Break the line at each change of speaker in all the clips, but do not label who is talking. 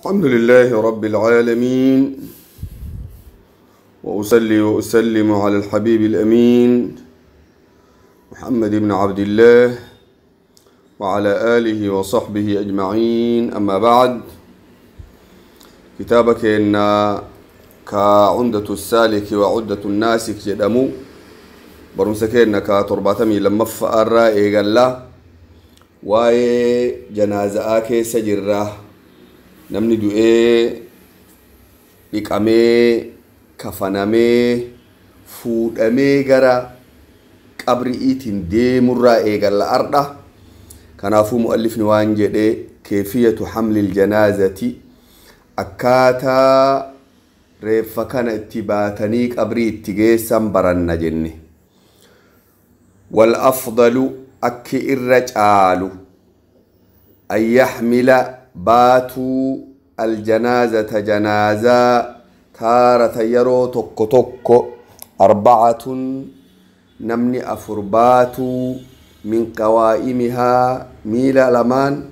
الحمد لله رب العالمين، وأصلي وأسلم على الحبيب الأمين محمد بن عبد الله وعلى آله وصحبه أجمعين. أما بعد، كتابك إن كعمدة السالك وعدة الناسك jedhamu barumsa keenya ka 72ffaa irraa eegalla. Waa'ee janaaza'aa keessa jirra. Namni du'ee dhiqamee, kafanamee, fuudhamee gara qabri'iitiin deemurraa eegalla ardha. Kanaafuu mu'allifni waan jedhe: كيفية حمل الجنازة, akkaataa reeffa kana itti baatanii qabrii itti geessan baranna jenne. والأفضل, akki irra caalu, أن يحمل, baatuu, الجنازة, janaazaa, تارة, yeroo tokko tokko, أربعة, namni afur baatuu, من قوائمها, miila lamaan,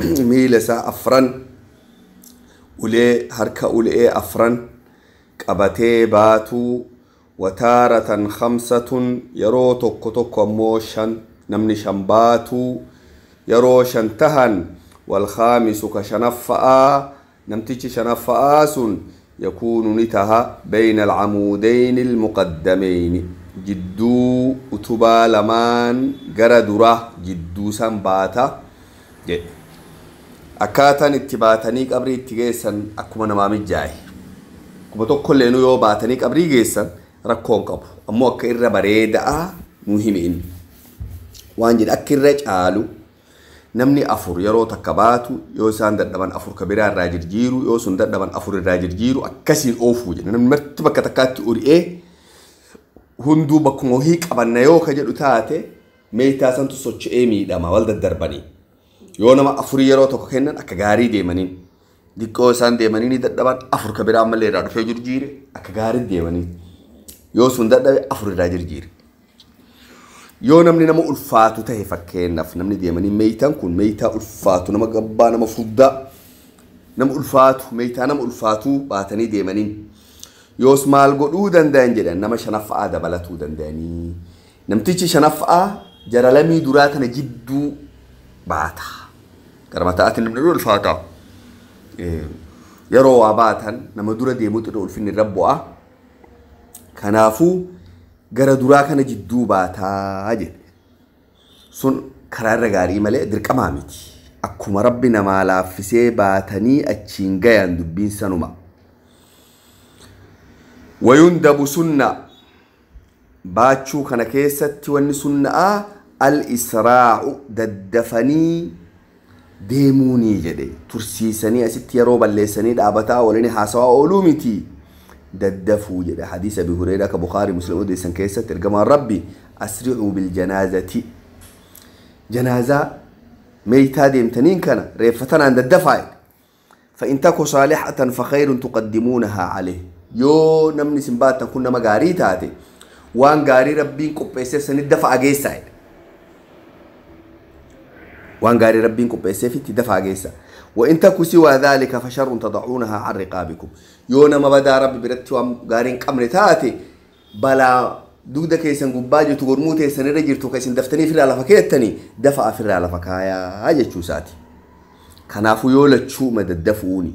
miila isaa afran, ulee harka ulee afran qabatee baatuu. وتارة خمسة, yeroo tokko tokko ammoo shan, namni shan baatuu. Yeroo shan tahan, والخامس, ka shanaffa'aa, namtichi shanaffa'aa sun, يكون, ni taha, بين العمودين المقدمين, jidduu utubaa lamaan gara dura jidduu san baata jedhe. Akkaataan itti baatanii qabrii itti geessan akkuma namaa mijjaaye. Akkuma tokkolleenu yoo baatanii qabrii geessan rakkoon qabu, ammoo akka irra bareedaa nu himi. Inni waan jedhe, akka irra caalu namni afur yeroo takka baatu, yoo isaan dadhaban afur ka biraa irraa jirjiiru, yoo sun dadhaban afur irraa jirjiiru, akkasiin oofuu jedhe. Namni marti bakka takkaatti uri'ee hunduu bakkuma wahii qabanna yoo ka jedhu taate, meeytaa santu socho'ee miidhama, wal daddarbanii. Yoo nama afurii yeroo tokko kennan, akka gaarii deemaniin, diqqoo isaan deemanii ni dadhaban, afur ka biraa ammallee irraa dhufee jirjiire, akka gaarii deemanii, yoo sun dadhabe afur irraa jirjiire. Yoo namni nama ulfaatu tahe, fakkeenyaaf namni deemanii meeytaan kun meeytaa ulfaatu, nama gabbaa, nama furdaa, nama ulfaatu, meeytaa nama ulfaatuu baatanii deemaniin, yoos maal godhuu danda'an jedhan? Nama shanaffa'aa dabalatuu danda'anii. Namtichi shanaffa'aa jara lamii duraa tana jidduu baata. Gara mataatiin namni dura ulfaata. Yeroo waa baatan nama dura deemuutu irra ulfinni irra bu'a. Kanaafuu gara duraa kana jidduu baataa jedhe. Sun karaa irra gaarii malee dirqamaa miti. Akkuma Rabbi namaa laaffisee baatanii achiin gayan, dubbiin sanuma. ويندب, sunna, baachuu kana keessatti wanni sunna'aa الإسراع, daddafanii deemuunii jedhe. Tursiisanii asitti yeroo balleessanii dhaabataa waliin haasawaa ooluu miti, daddafuu jedhe. Hadiisa Abi Hureyraa ka Bukaarii Muslim odeessan keessatti ergamaan Rabbi: أسرعوا بالجنازة, janaazaa meeytaa deemtaniin kana, reeffa tanaan daddafaa. فإن تك صالحة فخير تقدمونها عليه, yoo namni isin baattan kun nama gaarii taate, waan gaarii Rabbiin qopheessee sanit dafa ageessaa jedhe. Waan gaarii Rabbiin qopheesseefitti dafa ageessa. وإن تك سوى ذلك فشر تضعونها عن رقابكم, yoo nama badaa Rabbi biratti waan gaarii hin qabne taate, balaa dugda keessan gubbaa jirtu, gormuu teessan irra jirtu, ka isin daftanii firraa lafa keettanii, dafa afirraa lafa kaayaa jechuu isaati. Kanaafuu yoo lachuu madaddafuuni,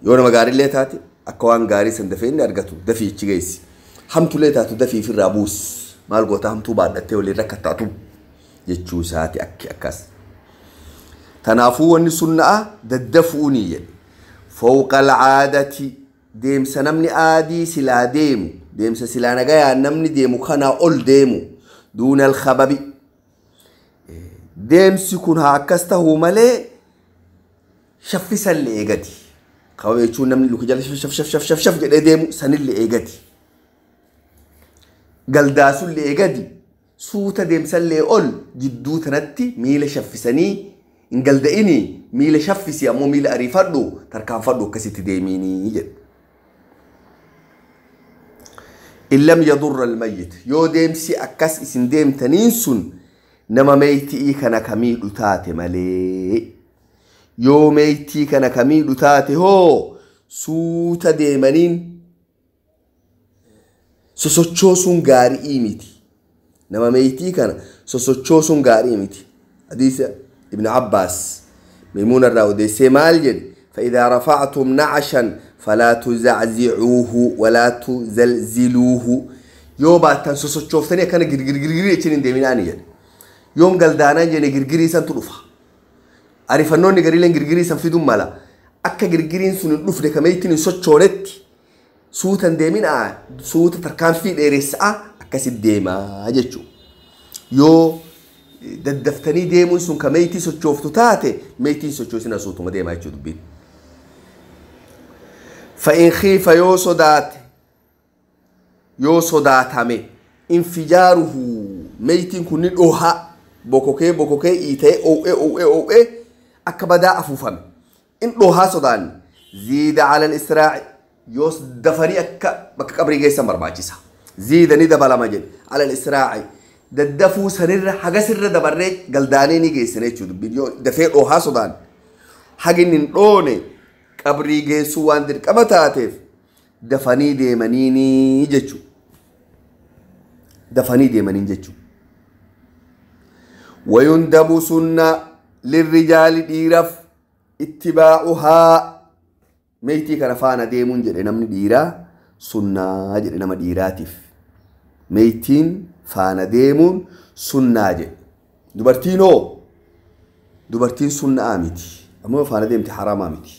yoo nama gaariillee taate, akka waan gaarii san dafee inni argatu dafii ichi geessi. Hamtullee taatu dafii firraa buus. Maal goota, hamtuu baadhattee waliin rakkattaatu jechuu isaati akki akkas. Kanaafuu wanni sunna'a daddafuuni jedhe. فوق العادة, deemsa namni aadii silaa deemu, deemsa silaa nagayaan namni deemu kanaa ol deemu. دون الخبب, deemsi kun haa akkas tahuu malee shaffisallee eegati. خبب jechuun namni luka jala shaf shaf shaf shaf shaf jedhee deemu sanillee eegati. Galdaasullee eegati. Suuta deemsallee ol jidduu tanatti miila shaffisanii hin galda'inii, miila shaffisi ammoo miila ariifadhu, tarkaanfadhu, akkasitti deemiinii jedhe. إن لم يضر الميت, yoo deemsi akkas isin deemtaniin sun nama meeyti'ii kana kamiidhu taate malee. Yoo meeytii kana kamiidhu taate hoo suuta deemaniin sosochoosuun gaarii miti. Nama meeytii kana sosochoosuun gaarii miti. Hadiisa Ibn Abbaas Maymuuna irraa odeessee maal jedhe? فإذا رفعتم نعشا فلا تزعزعوه ولا تزلزلوه. yoo baattan sosochooftanii akkana girgirgirgirii jechuun hin deeminaani jedhe. Yoom galdaanaan jenne girgirii santu dhufa. Ariifannoonni gariileen girgirii san fiduun mala. Akka girgiriin sun hin dhufne kameeytiin hin sochoonetti suuta hin deeminaa, suuta tarkaanfii dheeressaa akkasitti deemaa jechuudha. Yoo daddaftanii deemuun sun kameeytii sochooftu taate meeytiin sochoosina suutuma deemaa jechuudha dubbiin. فإن خيف yoo sodaate yoo sodaatame infijaaruhu meeytiin kun ni dhoha bokokee bokokee iitee oo'ee oo'ee oo'ee akka badaa afuufame in dhohaa sodaanne ziida cala al-israaci yoos dafanii akka bakka qabrii geessan barbaachisa. Ziida ni dabalama jedhe cala al-israaci daddafuu sanirra hagasirra dabarree galdaanee ni geessine jechuudha dubbiin yoo dafee dhohaa sodaanne hagi inni hin dhoone qabrii geessuu waan dirqama taateef dafanii deemaniini jechuudha. Dafanii deemaniin jechuudha. ويندب سنة للرجال dhiiraaf ittibaacuhaa meeytii kana faana deemuun jedhe namni dhiiraa sunnaa jedhe nama dhiiraatiif. Meeytiin faana deemuun sunnaa jedhe. Dubartiin hoo? Dubartiin sunnaa miti. Ammoo faana deemti haraamaa miti.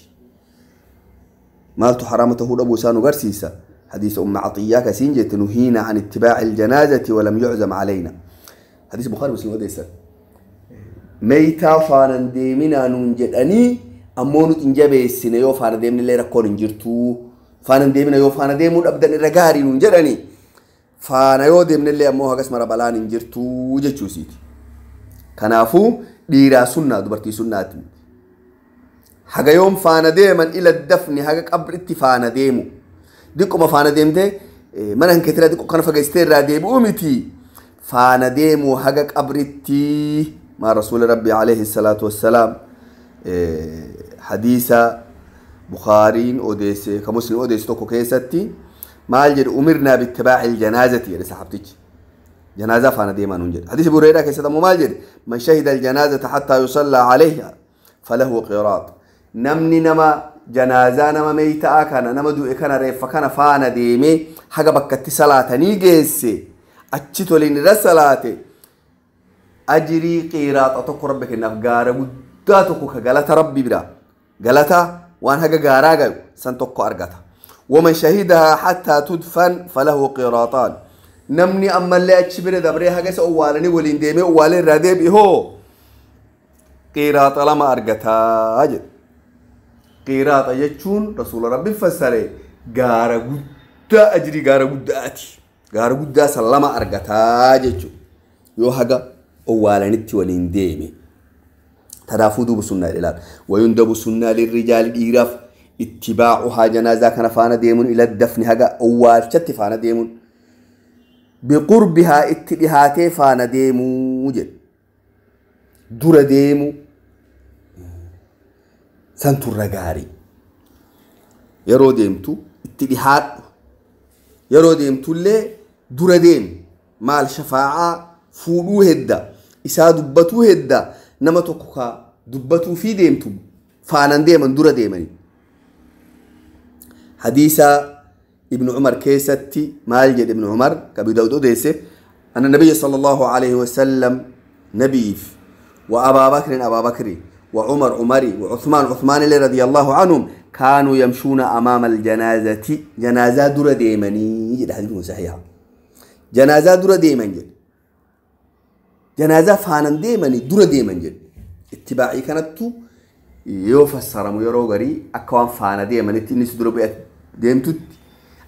Maaltu haraama ta'uu dhabuu isaa nu garsiisa. حديث أم عطية كسين جت نهينا عن اتباع الجنازة ولم يعزم علينا. حديث بخاري مسلم وديسا. ميتا فانا ديمنا نونجد أني أمونو تنجبه السنة يو فانا ديمنا اللي ركون انجرتو فانا ديمنا يو فانا ديمون أبدا الرقاري نونجد أني فانا يو ديمنا اللي أموها قسم ربلان انجرتو جتشو سيتي. كنافو ديرا سنة دبرتي سنة حاجة يوم فانا ديما إلى الدفن حاجة قبر فانا ديمو diqquma faana deemtee mana hin keetira diqqo kana fageessitee irraa deebi'uu miti. Faana deemuu haga qabritti maa rasuula rabbi alayhi salaatu wassalaam hadiisa Bukhaariin odeesse ka Muslim odeesse tokko keessatti maal jedhe umirnaa bittibaaci aljanaazati jedhe saxaabtichi. Janaazaa faana deemaa nuun jedhe. Hadiisa Bureedaa keessatti ammoo maal jedhe man shahida aljanaazata hattaa yusallaa alayha falahu qiraat. Namni nama janaazaa nama meeyta'a kana nama du'e kana reeffa kana faana deemee haga bakkatti salaatanii geesse achi toliin irra salaate ajirii qiraaxa tokko rabbi kennaaf gaara guddaa tokko ka galata rabbi bira galata waan haga gaaraa gayu san tokko argata. Waman shahidahaa hattaa tudfan falahu qiraaxaan. Namni ammallee achi bira dabree haga isa owwaalanii waliin deemee owwaalee irraa deebi'e hoo qiraaxa lama argataa jedhe. Qiraaxa jechuun rasuula rabbi fassare gaara guddaa ajirii gaara guddaati. Gaara guddaa san lama argataa jechuudha. Yoo haga owwaalanitti waliin deeme. Tanaafuu duuba sunnaa ilaala. Wayundabu sunnaa lirrijaali dhiiraaf ittibaacuhaa janaazaa kana faana deemuun ila dafni haga owwaalchatti faana deemuun. Biqurbihaa itti dhihaatee faana deemuu jedhe. Dura deemuu. Santurra gaarii. Yeroo deemtu itti dhihaadhu. Yeroo deemtullee dura deemi. Maal shafaa'aa fuudhuu hedda. Isaa dubbatuu hedda. Nama tokko ka dubbatuu fi deemtu faanaan deeman dura deemani. Hadiisa Ibn Umar keessatti maal jedhe Ibn Umar ka Abu Daawud odeesse anna nabiyya sallallahu alayhi wasallam nabiif wa Abaa Bakrin Abaa Bakri وعمر عمري وعثمان عثمان اللي رضي الله عنهم كانوا يمشون أمام الجنازة جنازة در ديمني جد حديث صحيح جنازة در ديمن جد جنازة فانن ديمني در ديمن جد اتباعي كانت يفسر ميرو غري أكوان فانا ديمني تنس در بيت ديمتو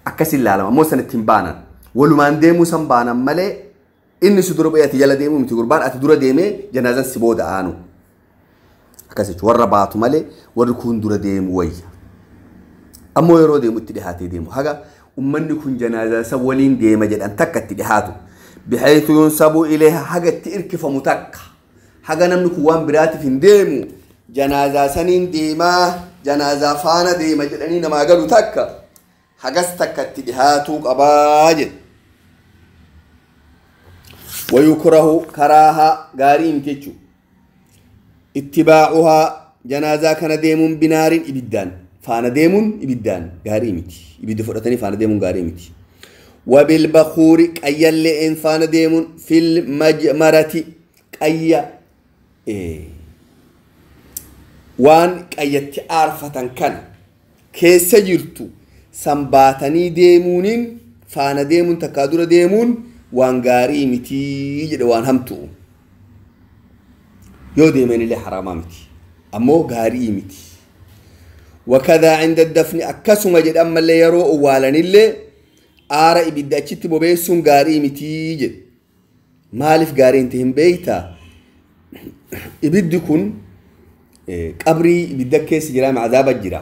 أكسل العالم مو سنة تنبانا ولو ديمو سنبانا ملي إني سدر بيت يلا ديمو متقربان أتدور ديمي جنازة سبودة آنو akkasitti warra baatu malee warri kun dura deemu wayya. Ammoo yeroo deemu itti dhihaatee deemu haga ummanni kun janaazaa isa waliin deema jedhan takka itti dhihaatu. Bihaytu yunsabu ilayha haga itti irkifamu takka. Haga namni kun waan biraatiif hin deemu Janaazaa saniin deemaa janaazaa faana deema jedhanii namaa galu takka hagas takkatti dhihaatuu qabaa jedhe. Wayukrahu karaahaa gaarii miti jechuudha. Ittibaacuhaa janaazaa kana deemuun binaariin ibiddaan faana deemuun ibiddaan gaarii miti. Ibidda fudhatanii faana deemuun gaarii miti. Wabilbakuuri qayyalle'een faana deemuun fil majmarati qayya waan qayyatti aarfatan kana keessa jirtu sanbaatanii deemuuniin faana deemuun takkaa dura deemuun waan gaarii mitii jedhe waan hamtu yoo deemanillee haraamaa miti ammoo gaarii miti. Wakadaa cinda dafni akkasuma jedhe ammallee yeroo owwaalanillee aara ibidda achitti bobeessuun gaarii mitii jedhe. Maaliif gaarii hin ta'in beektaa? Ibiddi kun qabrii ibidda keessa jira azaaba jira.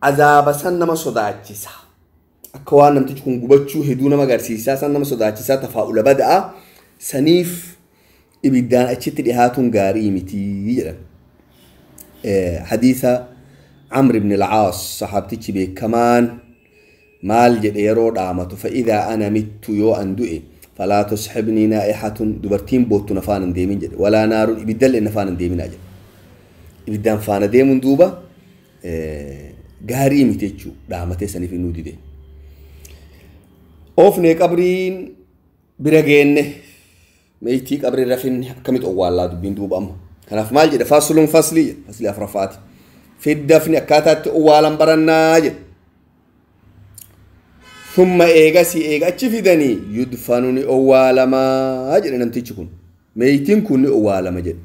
Azaaba san nama sodaachisa. Akka waan namtichi kun gubachuu hedduu nama agarsiisaa san nama sodaachisaa tafaa'ula bada'a saniif ibiddaan achitti dhihaatuun gaarii mitii jedhan. Hadiisa Amr ibn al-Caas saxaabtichi beekamaan maal jedhe yeroo dhaamatu fa'idaa ana mittu yoo an du'e falaa tusxibnii naa'ihatun dubartiin boottu na faana hin deemin jedhe walaa naaruun ibiddallee na faana hin deeminaa jedhe. Ibiddaan faana deemuun duuba gaarii miti jechuu dhaamatee saniif innuu dide. Oofnee qabriin bira geenne meeytii qabrii rafinne akkamitti owwaallaa dubbiin duuba amma. Kanaaf maal jedhe fasluun faslii jedhe faslii afuraffaati. Fiddafni akkaataatti owwaalan barannaa jedhe. Thumma eegasii eega achi fidanii yudfanu ni owwaalamaa jedhe namtichi kun. Meeytiin kun ni owwaalama jedhe.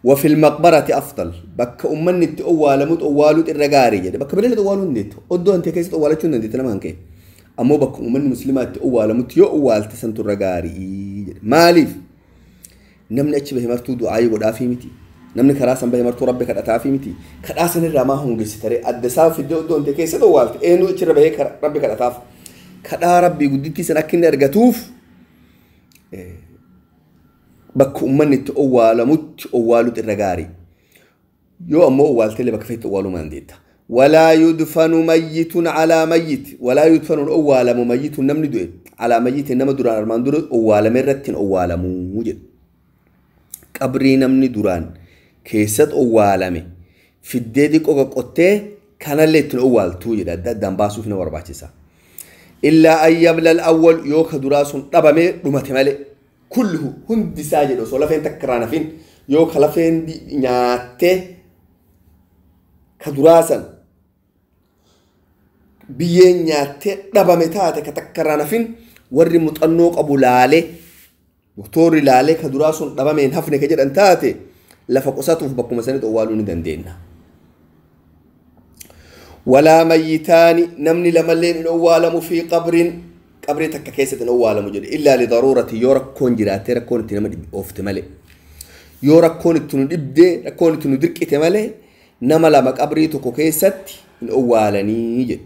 وفي المقبرة أفضل بك أمني تأوالمت أوالوت الرجاري جد بك بلاد أوالون ديت أدو أنت كيس أوالت شو نديت أنا ما هنكي أمو بك أمني مسلمات أوالمت يو أوال تسنت الرجاري مالف نمني أتش به مرتو دعاء قد في متي نمني كراسا به مرتو ربك قد في متي كراسا الرماه هم جستري الدساف في أدو أنت كيس أوالت إنه أتش ربه ربك قد أتاف كرا ربي قدتي سنكن أرجتوف bakka uummanni itti owwaalamutti owwaaluutu irra gaarii. Yoo ammoo owwaaltellee bakka feetti owwaaluu dandeetta. Walaa yudfanu mayyitun calaa mayyit. Walaa yudfanu owwaalamu mayyitun namni du'e calaa mayyitin nama duraan armaan dura owwaalame irratti hin owwaalamuu jedhu. Qabrii namni duraan keessatti owwaalame fiddee xiqqoo qoqqottee kanallee ittiin owwaaltuu jedha adda addaan baasuuf nama barbaachisa. Illaa an yabla al-awwal yoo ka duraa sun dhabamee dhumate malee. Kulluhu hundi isaa jedhu osoo lafeen takka irraa hafin yoo ka lafeen nyaattee ka duraa san biyyeen nyaattee dhabame taate ka takka irraa hafin warri muuxannoo qabu laalee doktorri laalee ka duraa sun dhabame hin hafne ka jedhan taate lafa qusatuuf bakkuma sanitti owwaaluu ni dandeenya. Walaa mayyitaani namni lamalleen hin owwaalamu fi qabrin qabrii takka keessatti hin owwaalamu jedhe illaa lidaruurati yoo rakkoon jiraattee rakkoon itti nama oofte malee yoo rakkoon itti nu dhibdee rakkoon itti nu dirqite malee nama lama qabrii tokko keessatti hin owwaalanii jedhe.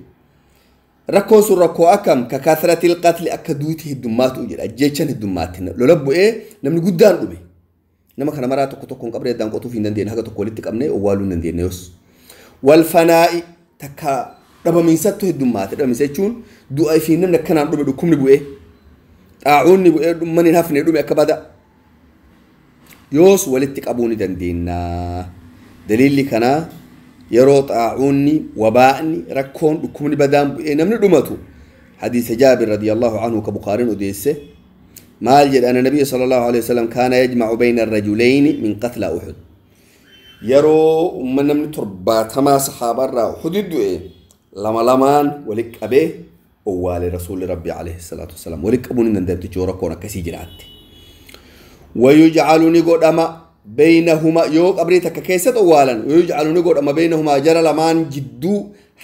Rakkoon sun rakkoo akkam ka kasratil qatli akka duuti heddummaatu jedha ajjeechan heddummaatti lola bu'ee namni guddaan dhume nama kana maraa tokko tokkoon qabrii addaan qotuuf hin dandeenye haga tokko walitti qabnee owwaaluu hin dandeenye yoos. Wal fanaa'i takka dhabamiinsattu heddummaate dhabamiinsa jechuun du'a fi namni akkanaan dhume dhukkubni bu'ee xaacuunni bu'ee dhumman hin hafne dhume akka bada yoos walitti qabuu ni dandeenya. Daliilli kanaa yeroo xaacuunni wabaa'ni rakkoon dhukkubni badaan bu'ee namni dhumatu hadiisa Jaabir radiyallahu anhu ka Bukaariin odeesse maal jedha ana nabiyyi sallallahu alaihi wasallam kaana yajmacu bayna arrajulayni min qatla Uhud yeroo umma namni 70 saxaabarraa Uhud du'e lama lamaan walitti qabee owwaale rasuulli rabbi alayhi salaatu wasalaam walitti qabuun hin danda'amtu yoo rakkoon akkasii jiraatte. Wayujcalu ni godhama baynahuma yoo qabrii takka keessatti owwaalan wayujcalu ni godhama baynahumaa jara lamaan jidduu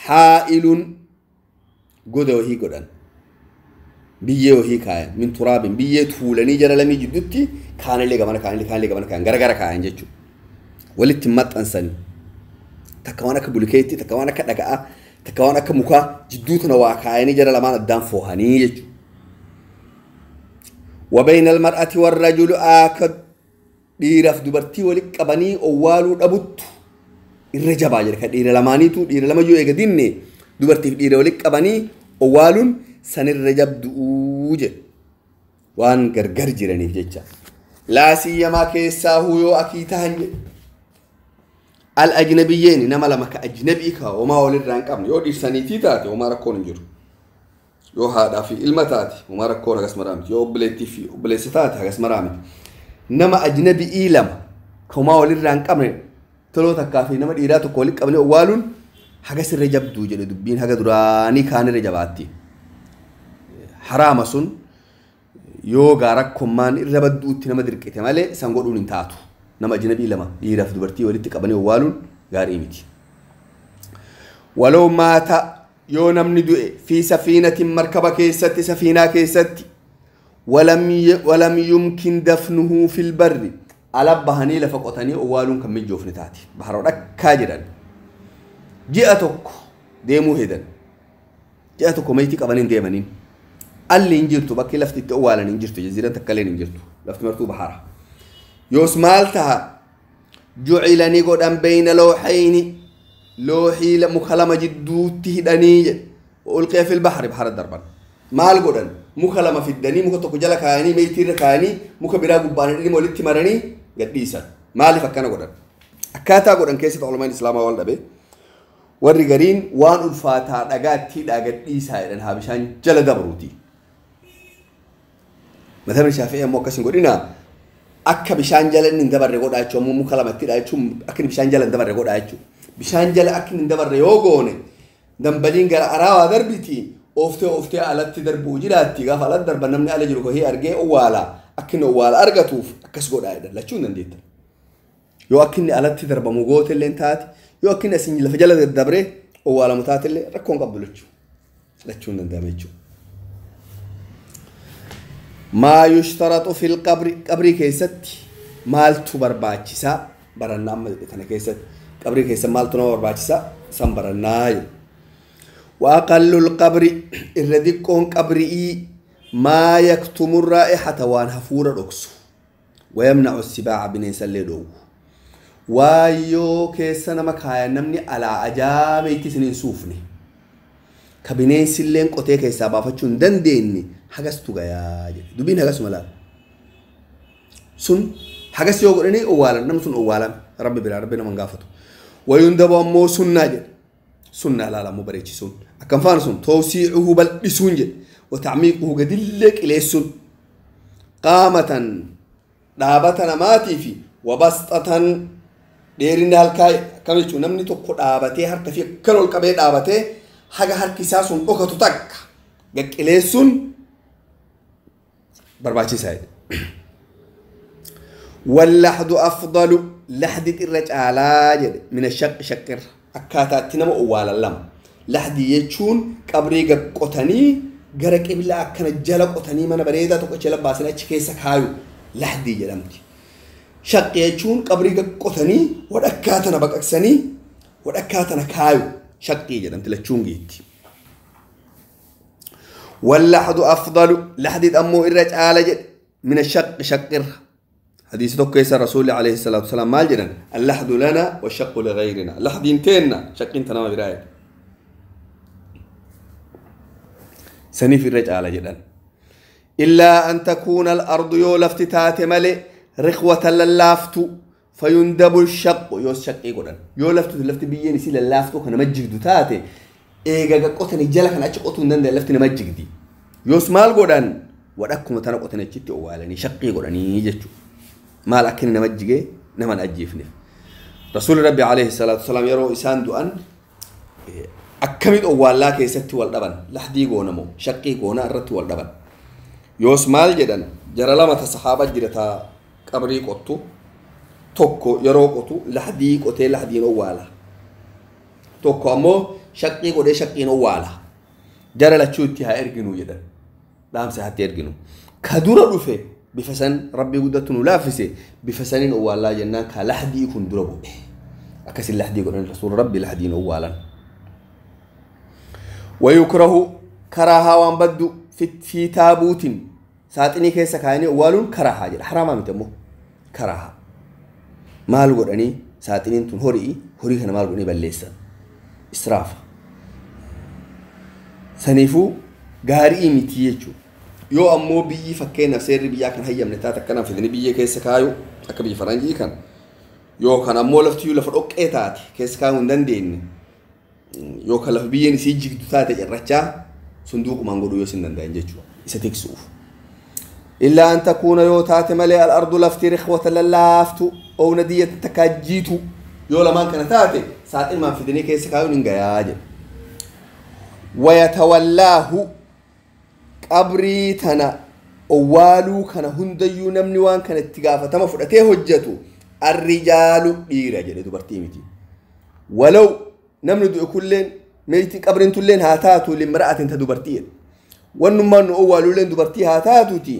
haa'ilun goda wahii godhan biyyee wahii kaayan min turaabin biyyee tuulanii jara lamii jidduutti kaanillee gamana kaanillee kaanillee gamana kaayan gara gara kaayan jechuudha. Walitti maxxansanii takka waan akka bulikeetti takka waan akka dhaga'aa takka waan akka mukaa jidduu tana waa kaayanii jara lamaan addaan foohanii jechuudha. وبين المرأة والرجل آكد dhiiraaf dubartii walitti qabanii owwaaluu dhabuttu Irra jabaa jedhe ka dhiira lamaaniitu dhiira lama yoo eega dinne dubartiif dhiira walitti qabanii owwaaluun sanirra jabdu'uu jedhe waan gargar jiraniif jecha. Laa siyyamaa keessaa yoo akii tahan jedhe al ajnabiyyeeni nama lama ka ajnabii ka homaa walirraa hin qabne yoo dhiirsaniitii taate homaa rakkoon hin jiru. Yoo haadhaa fi ilma taate homaa rakkoon hagas maraa miti. Yoo obboleettii fi obboleessa taate hagas maraa miti. Nama ajnabii lama ka homaa walirraa hin qabne toloo takkaa fi nama dhiiraa tokko walitti qabne owwaaluun hagas irra jabduu jedhe dubbiin haga duraanii kaan irra jabaatti. Haraama sun yoo gaa rakkoommaan irra badduutti nama dirqite malee san godhuun hin taatu. Nama ajnabii lama dhiiraaf dubartii walitti qabanii owwaaluun gaarii miti. Waloo maata yoo namni du'e fi safiinatin markaba keessatti safiinaa keessatti walam yumkin dafnuhu fil barri ala bahanii lafa qotanii owwaaluun kan mijoofne taate. Bahara dhakkaa jedhan. Ji'a tokko deemuu hedan. Ji'a tokko meetii qabanii deemaniin. Alli hin jirtu bakki lafti itti owwaalan hin jirtu jaziiraan takka illee hin jirtu lafti martuu bahara. Yoos maal taha jucila ni godhan bayna looxayni looxii muka lama jidduutti hidhanii jedhe ulqiya fil bahri bahara darban. Maal godhan muka lama fiddanii muka tokko jala kaayanii meetiirra kaayanii muka biraa gubbaan hidhanii walitti maranii gadhiisan. Maaliif akkana godhan? Akkaataa godhan keessatti ulamaan islaamaa wal dhabe. Warri gariin waan ulfaataa dhagaatti hidhaa gadhiisaa jedhan haa bishaan jala dabruuti. Madhabni Shaafi'ii ammoo akkas hin godhinaa. Akka bishaan jala inni hin dabarre godhaa jechuun ammoo muka lamatti hidhaa jechuun akka inni bishaan jala hin dabarre godhaa jechuudha. Bishaan jala akka inni hin dabarre yoo goone dambaliin gara araawaa darbiti ooftee ooftee alatti darbuu jiraatti gaafa alatti darban namni ala jiru kohee argee owwaala akka inni owwaala argatuuf akkas godhaa jedhan lachuu hin dandeettan. Yoo akka inni alatti darbamu goote illee taate yoo akka inni asiin lafa jala dabree owwaalamu taate illee rakkoon qabdu lachuu hin danda'ame jechuudha. ما يشترط في القبر قبري كيست مالتو برباچسا برنا أما تنا كيست قبري كيست مالتو نو برباچسا سم برناي. وأقل القبر الرديقون قبري ما يكتم الرائحة وان هفور رقص ويمنع السباع بنيس الليلو وايو كيسنا مكايا نمني على أجامي تسنين سوفني كبنيس اللين قتي كيسا بافتشون دنديني hagastu gayaa jedhe dubbiin hagasuma laala sun hagas yoo godhanii owwaalan namni sun owwaalame rabbi biraa rabbi nama hin gaafatu. Wayundabu ammoo sunnaa jedhe sunnaa laala ammoo bareechisuun akkam faana sun tawsiicuhu bal'isuun jedhe watacmiiquhu gadillee qileessuun qaamatan dhaabata namaatii fi wabasxatan dheerinni halkaa akkam jechuun namni tokko dhaabatee harka fi akkan ol qabee dhaabatee haga harki isaa sun dhokatu takka gaqqileessuun barbaachisaa jedhe. Wallaxdu afdalu laxdi irra caalaa jedhe mina shaqi shaqirra akkaataatti nama owwaalan lama. Laxdii jechuun qabrii gaqqotanii gara qiblaa akkana jala qotanii mana bareedaa tokko jala baasanii achi keessa kaayu laxdii jedhamti. Shaqi jechuun qabrii gaqqotanii wadhakkaa tana baqaqsanii wadhakkaa tana kaayu shaqii jedhamti lachuun geetti. واللحد أفضل لحد أمو إرج آلج من الشق شقر حديث توكيس الرسول عليه الصلاة والسلام مال جدا اللحد لنا والشق لغيرنا لحد ينتينا شق انت نما برايك سنيف الرج آلج جدا إلا أن تكون الأرض يولفت تاتملي رخوة للافتو فيندب الشق يوس شق يقولن يولفت لفت بيين يسيل اللافتو كان مجد تاتي eega qotanii jala kana achi qotuu hin danda'an lafti nama jigdi. Yoos maal godhan wadhakkuma tana qotanii achitti owwaalanii shaqqii godhanii jechuudha. Maal akka inni nama jigee nama hin ajjeefneef. Rasuulli Rabbi alayhi salaatu wasalaam yeroo isaan du'an akkamitti owwaallaa keessatti wal dhaban lahdii goona moo shaqqii goona irratti wal dhaban. Yoos maal jedhan jara lama ta sahaaba jira ta qabrii qottu tokko yeroo qotu lahdii qotee lahdiin owwaala. Tokko ammoo shaqqii godhee shaqqiin owwaala. Jara lachuu itti haa erginuu jedhan. Dhaamsa haa erginu. Ka dura dhufe bifa san rabbii guddatu nu laaffise bifa saniin owwaallaa jennaan ka lahdii kun dura bu'e. Akkasin lahdii godhan rasuula rabbi lahdiin owwaalan. Wayukrahu karaahaa waan baddu fi taabuutin saaxinii keessa kaayanii owwaaluun karaahaa jedha. Haraamaa miti ammoo karaahaa. Maal godhanii saaxiniin tun horii Horii kana maal godhanii balleessan? Israafa. Saniifuu gaarii miti jechuudha. Yoo ammoo biyyi fakkeenyaaf seerri biyyaa kan hayyamne taate akkanaan fidanii biyya keessa kaayu akka biyya faranjii kana yookaan ammoo laftiyyuu lafa dhoqqee taate keessa kaayuu hin dandeenye yookaan lafa biyyeen isii jigdu taate cirrachaa sunduuqumaan godhuu yoo isin danda'an jechuudha isa tiksuuf. Illaa an takuuna yoo taate malee al-ardu lafti rikhwata lallaaftu oowna diyyata takkaa jiitu yoo lamaan kana taate saaxilmaan fidanii keessa kaayuun hin gayaa jedha. Wayatawallaahu qabrii tana owwaaluu kana hundayyuu namni waan kana itti gaafatama fudhatee hojjetu arrijaalu dhiira jedhe dubartii miti. Walaw namni du'e kulleen meetii qabriin tulleen haa taatu limra'atin ta dubartii jedhe. Wannummaan nu owwaaluulleen dubartii haa taatuuti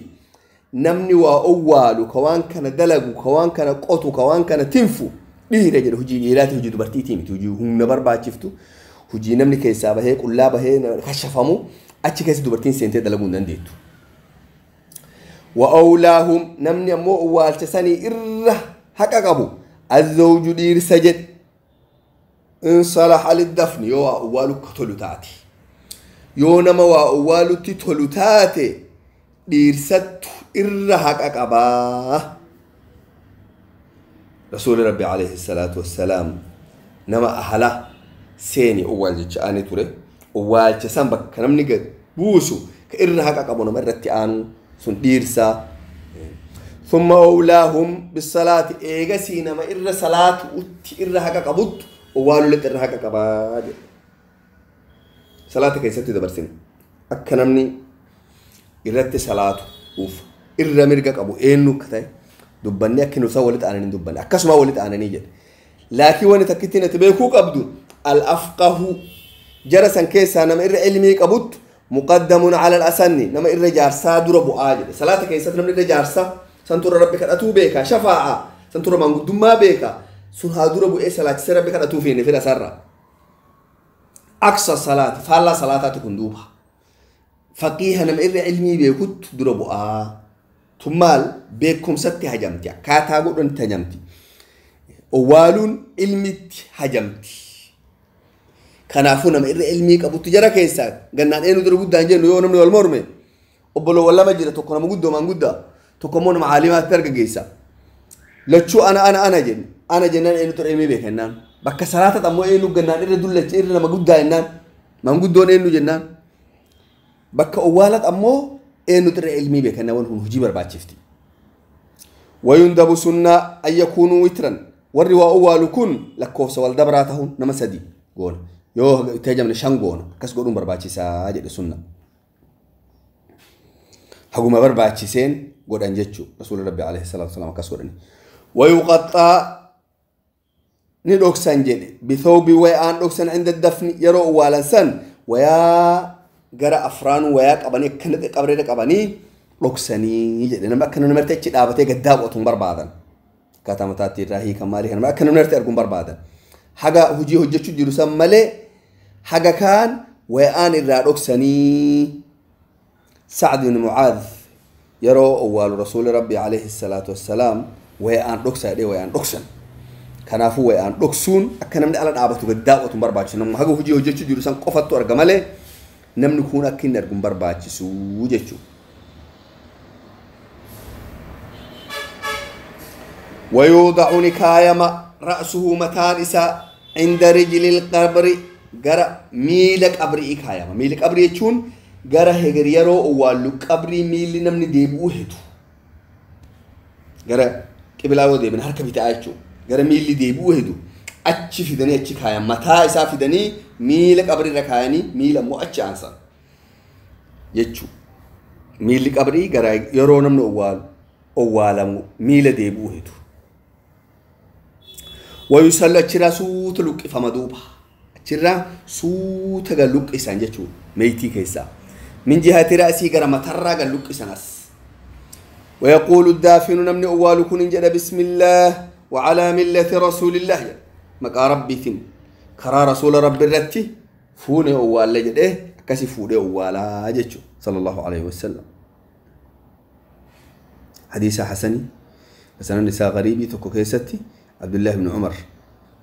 namni waa owwaalu ka waan kana dalagu ka waan kana qotu ka waan kana tinfu dhiira jedhe hojii dhiiraati hojii dubartiitii miti hojii humna barbaachiftu hojii namni keessaa bahee qullaa bahee kashafamu achi keessa dubartiin seentee dalaguu hin dandeettu. Wa'awlaahum namni ammoo owwaalcha sanii irra haqa qabu azzawju dhiirsa jedhe in salaha liddafni yoo waa owwaalu ka tolu taate yoo nama waa owwaalutti tolu taate dhiirsattu irra haqa qabaa. Rasuulli Rabbi alayhi salaatu wassalaam nama ahala seeni owwaal jecha aanee ture. Owwaalcha san bakka namni gad buusu ka irra haqa qabu nama irratti aanu sun dhiirsaa. Thumma awlaahum bisalaati eegasii nama irra salaatu utti irra haqa qabuttu owwaaluletti irra haqa qabaa jedhe. Salaata keessatti dabarsine akka namni irratti salaatu uuf irra mirga qabu eenyu akka ta'e dubbanni akka nuusaa walitti aananii hin dubbanne akkasuma walitti aananii jedhe. Laakiin wanni takkittiin ati beekuu qabdu al-afqahu jara san keessaa nama irra ilmii qabuttu muqaddamun ala al-asanni nama irra jaarsaa dura bu'aa jedhe. Salaata keessatti namni irra jaarsaa san tura rabbi kadhatuu beeka shafaa'a san tura maanguddummaa beeka sun haa dura bu'ee salaachisee rabbi kadhatuu feene fedha sarra. Aksa salaati faallaa salaataati kun duuba. Faqiiha nama irra ilmii beekuttu dura bu'aa. Tun maal beekumsatti hajamti akkaataa godhanitti hajamti. Owwaaluun ilmitti hajamti. Kanaafuu nama irra ilmii qabutti jara keessaa gannaan eenyu dura guddaan jennu yoo namni wal morme obboloowwan lama jira tokko nama guddoo maanguddaa tokko immoo nama caalimaatti dargaggeessa. Lachuu ana ana ana jennu ana jennaan eenyu dura ilmii beeka jennaan bakka salaata ammoo eenyu gannaan irra dullacha irra nama guddaa jennaan maanguddoon eenyu jennaan bakka owwaalat ammoo eenyu dura ilmii beeka jennaan kun hojii barbaachifti. Wayundabu sunnaa an yakuunuu witran warri waa owwaalu kun lakkoofsa wal dabraa ta'uun nama sadi goona. Yoo itti hajamne shan goona akkas godhuun barbaachisaa jedhe sunna. Haguma barbaachiseen godhan jechuu rasuulli rabbi alayhi salaatu wasalaam akkas godhani. Wayuqaxxaa ni dhoksan jedhe bithawbi wayaan dhoksan inda dafni yeroo owwaalan san wayaa gara afraanuu wayaa qabanii akkanatti qabreera qabanii dhoksanii jedhe nama akka namni marti achi dhaabatee gaddaa bu'atu hin barbaadan. Akkaataa mataatti irraa hiikan maalii kana akka namni marti arguu hin barbaadan. Haga hojii hojjechuu jiru san malee haga kaan wayaan irraa dhoksanii. Sacd bin Mucaadh yeroo owwaalu rasuulli rabbi alayhi salaatu wassalaam wayaan dhoksa jedhee wayaan dhoksan. Kanaafuu wayaan dhoksuun akka namni ala dhaabatu gad daawwatu hin barbaachisu. Namni haga hojii hojjechuu jiru san qofattu arga malee namni kun akka inni argu hin barbaachisu jechuudha. ويوضع نكايما رأسه متان إسا عند رجل القبر جرى ميل قبري كايما ميل قبري يكون جرى هجر يرو أولو قبري ميل نمني ديبوه هتو جرى قبل أودي من حركة بتاعته جرى ميل ديبوه هتو أتش في دنيا أتش كايما متى إسا في دنيا ميل قبري ركاني ميل مو أتش عنصر يجو ميل قبري جرى يرو نمن أول أول ميل ديبوه هتو ويسأل أشرا سوت لك فمدوبة أشرا سوت قالك إسان جتشو ميتي كيسا من جهة رأسي قرا مترى قالك إسانس ويقول الدافن نمني أول كن جل بسم الله وعلى ملة رسول الله مكا ربي ثم كرا رسول ربي الرتي فوني أول لجد إيه كسي فوني أولا جتشو صلى الله عليه وسلم. حديث حسني مثلا نساء غريبي تكو كيستي عبد الله بن عمر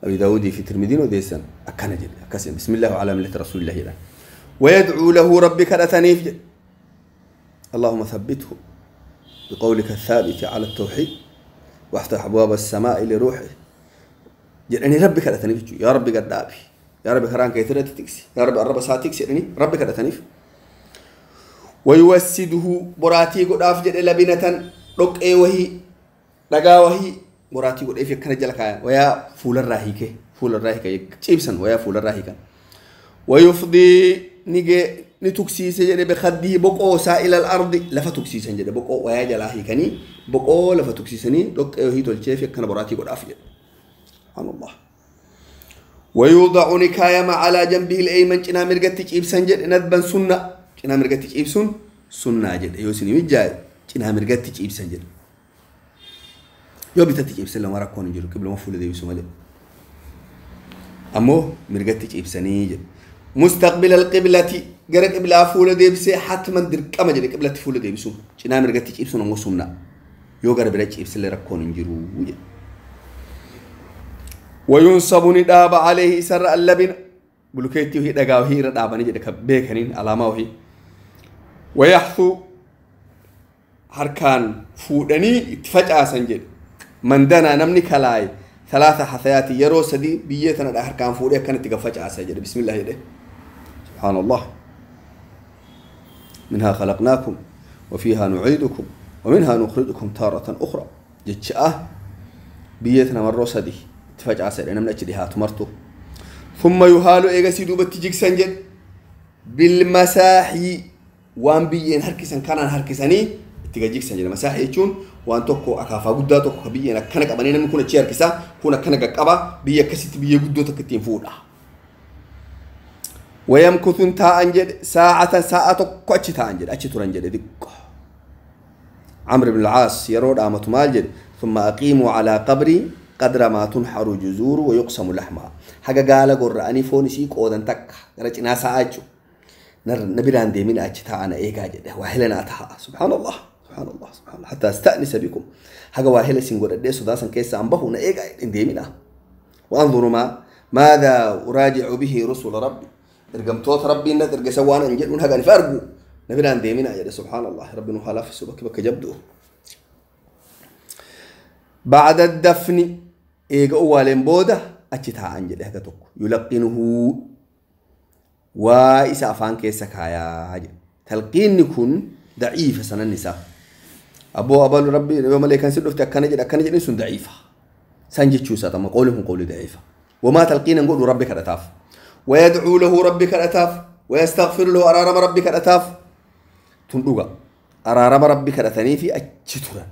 أبي داود في ترمذي وديسن أكن جد أكسن بسم الله وعلى ملة رسول الله جدا ويدعو له ربك الأثنيف جد اللهم ثبته بقولك الثابت على التوحيد وافتح أبواب السماء لروحه جدني ربك الأثنيف يا ربي قد دابي يا ربي كران كيترة تكسي يا ربي الرب ساعة تكسي يعني ربك الأثنيف ويوسده براتي قد أفجد لبنة رك وهي رجا وهي مراتي قد إيه كان جلك ويا فول الراهيك فول الراهيك تشيبسن ويا فول الراهيك ويفضي نيجي نتوكسي سجل بخده بقو سائل الأرض لفتوكسي سجل بقو ويا جلاهيكني بقو لفتوكسي سني رك إيه هي تولشيف كان براتي قد أفجد سبحان الله ويوضع نكاية على جنبه الأيمن جنا مرقتي تشيبسن جل ندبا سنة جنا مرقتي تشيبسن سنة جل يوسني مجاي جنا مرقتي تشيبسن جل yoo bitatti ciibsan lama rakkoon hin jiru qiblama fuula deebisu malee ammoo mirgatti ciibsanii jedhu mustaqbila alqiblati gara qiblaa fuula deebisee hatman dirqama jedhe qiblatti fuula deebisu cinaa mirgatti ciibsun ammoo sunna yoo gara bira ciibsillee rakkoon hin jiru jedhu wayunsabu ni dhaaba alayhi isarra allabina bulukeetti wahii dhagaa wahii irra dhaabanii jedhe ka beekaniin alaamaa wahii wayaxu harkaan fuudhanii itti facaasan jedhe من دنا نمني كلاي ثلاثة حثيات يرو سدي بيتنا ده كان فوري كانت تقفش عساجر بسم الله يده سبحان الله منها خلقناكم وفيها نعيدكم ومنها نخرجكم تارة أخرى جتشأه بيتنا مرة سدي تفج عساجر أنا من أجلها تمرته ثم يهال إيجاسي دوبة تجيك سنجد بالمساحي وان بيين هركسن كان هركسني تجيك سنجد مساحي يجون waan tokko akaafaa guddaa tokko ka biyyeen akkana qabanii namni kun achi harkisaa kun akkana qaqqaba biyya akkasitti biyya guddoo takka ittiin fuudha. Wayamkutuun taa'an jedhe saa'atan saa'a tokko achi taa'an jedhe achi turan jedhe xiqqoo. Amr ibn al-Aas yeroo dhaamatu maal jedhe thumma aqiimuu calaa qabrii qadra maa tunxaru juzuuru wa yuqsamu laxmaa haga gaala gorra'anii foon isii qoodan takka gara cinaa sa'aa jechuudha. Na biraan deemina achi taa'ana eegaa jedhe waa helanaa ta'a subhaanallah. سبحان الله سبحان الله حتى استأنس بكم حاجة واحدة سنقول قد إيه سداسا كيس عم بهو نيجا انديمنا وانظروا ما ماذا أراجع به رسل ربي رجمتوت ربي إن ترجع سوانا نجد من حاجة نفرجو نبينا انديمنا يا سبحان الله ربنا خلاف السبك بك جبده بعد الدفن إيجا أول بودة أتشتها عن جده هكذا يلقنه وإسافان كيس كايا تلقين يكون ضعيفة سنة النساء أبو أبو ربي يوم اللي كان سيدفت أكن جد إنسان ضعيفة سنجد شو ساتم قولهم قول ضعيفة وما تلقينا نقول ربك الأتاف ويدعو له ربك الأتاف ويستغفر له أرارم ربك الأتاف تندوغا أرارم ربك الأثني في أجترا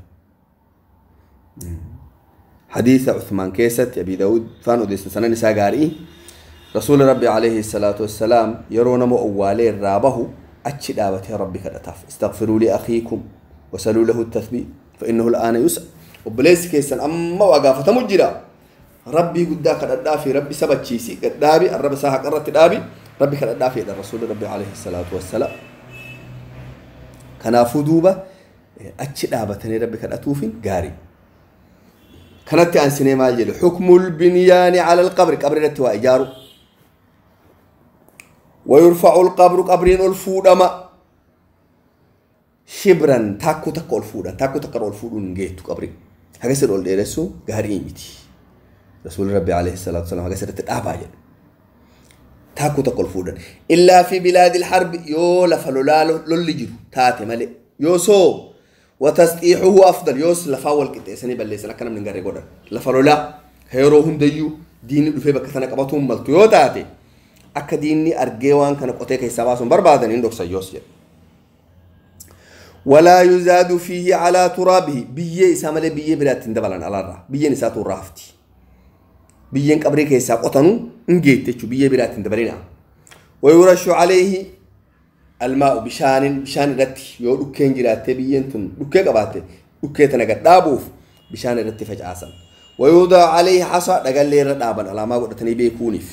حديث عثمان كيست أبي داود فانو ديس سنة نساء قارئ رسول ربي عليه الصلاة والسلام يرون مؤوالي رابه أتشدابته ربك الأتاف استغفروا لأخيكم وسألوا له التثبيت فإنه الآن يسأل وبليس كيسا أما وقافة مجرى ربي قداك الأدافي ربي سبت شيسي قدابي الرب ساها قررت الآبي ربي كالأدافي إلى الرسول ربي عليه الصلاة والسلام كان فدوبة أتشدابتني ربك الأتوفين قاري كانت عن سينما الجل حكم البنيان على القبر قبر التواء إيجاره ويرفع القبر قبرين الفودما شبرا تاكو تاكو الفودا تاكو تاكو الفودون نجيتو قبري هكذا الأول ديرسو غاري ميتي رسول ربي عليه الصلاة والسلام هكذا الأباجل تاكو تاكو الفودا إلا في بلاد الحرب يو لفلولا لولجرو تاتي مالي يوسو وتسطيحه أفضل يوس لفاول كتيسني بل ليس لكنا من غاري غودا لفلولا هيروهم ديو دين لفي بكتنا قبطهم ملتو يو تاتي akka diinni argee waan kana qotee keessaa baasuun barbaadan hin dhoksan yoos jedhe. Walaa yuzaadu fiihi calaa turaabihi biyyee isaa malee biyyee biraatti hin dabalan alaarraa biyyeen isaa tuurraa hafti. Biyyeen qabrii keessaa qotanuu hin geette jechuudha biyyee biraatti hin dabalina. Wayurashu calayhi almaa'u bishaanin bishaan irratti yoo dhukkeen jiraattee biyyeen tun dhukkee qabaatte dhukkee tana gad dhaabuuf bishaan irratti facaasan. Wayudaa calayhi hasa dhagallee irra dhaaban alaamaa godhatanii beekuuniif.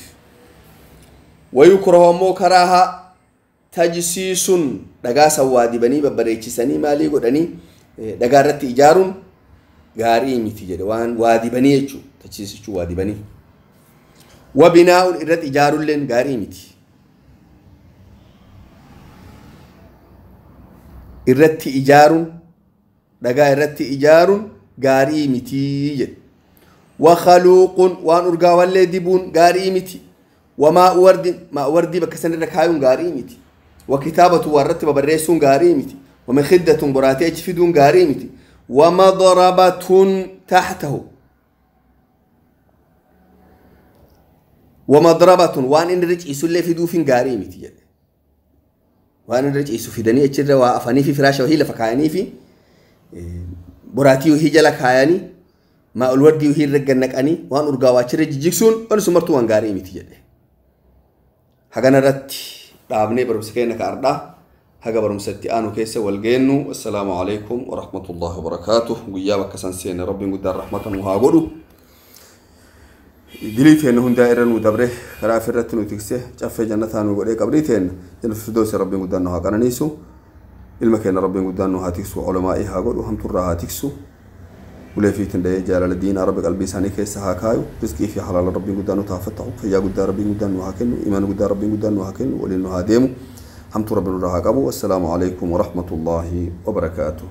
ويكره مو كراها تجسيس دغا سوادي بني ببريچسني مالي غدني دغا رت اجارون غاري ميتي جده وان وادي بني يچو تجسيس وادي بني Wabinaa'uun irratti ijaarulleen gaarii miti. Irratti ijaaruun, dhagaa irratti ijaaruun gaarii mitii jedhe. Wakaluuquun waan urgaawallee dibuun gaarii miti. Wamaa wardi maa wardii bakka sanirra kaayuun gaarii miti. Wakitaabatu waa irratti babarreessuun gaarii miti. Wamikiddatun boraatee achi fiduun gaarii miti. Wamadarabatun taxtahu wamadrabatun waan inni irra ciisullee fiduufin gaarii miti jedhe. Waan irra ciisu fidanii achirra waa afanii fi firaasha wahii lafa kaayanii fi boraatii wahii jala kaayanii maa'ul wardii wahii irra gannaqanii waan urgaawaa achirra jijjigsuun wanni sun martuu waan gaarii miti jedhe. Hagana irratti dhaabnee barumsa keenya ka ardhaa haga barumsa itti aanu keessa wal geennu. Assalaamu alaikum warahmatullahi wabarakaatuh. Guyyaa bakka san seene rabbiin guddaan rahmata nu haa godhu. Dilii teenna hundaa irra nu dabre, karaa ofirratti nu tikse, caffee jannataa nu godhee, qabrii teenna jannatu firdoosi rabbiin guddaan nu haa qananiisu. Ilma keenya rabbiin guddaan nu haa tiksu, ulamaa'ii haa godhu, hamturraa haa tiksu. Ulee fiitin dhahee jaalala diinaa rabbi qalbii isaanii keessa haa kaayu. Rizqii fi halaala rabbiin guddaan nu haa fattahu. Fayyaa guddaa rabbiin guddaan nu haa kennu. Imaana guddaa rabbiin guddaan nu haa kennu. Waliin nu haa deemu. Hamtuu rabbi nurraa haa qabu. Assalaamu alaikum warahmatullaahi wabarakaatuh.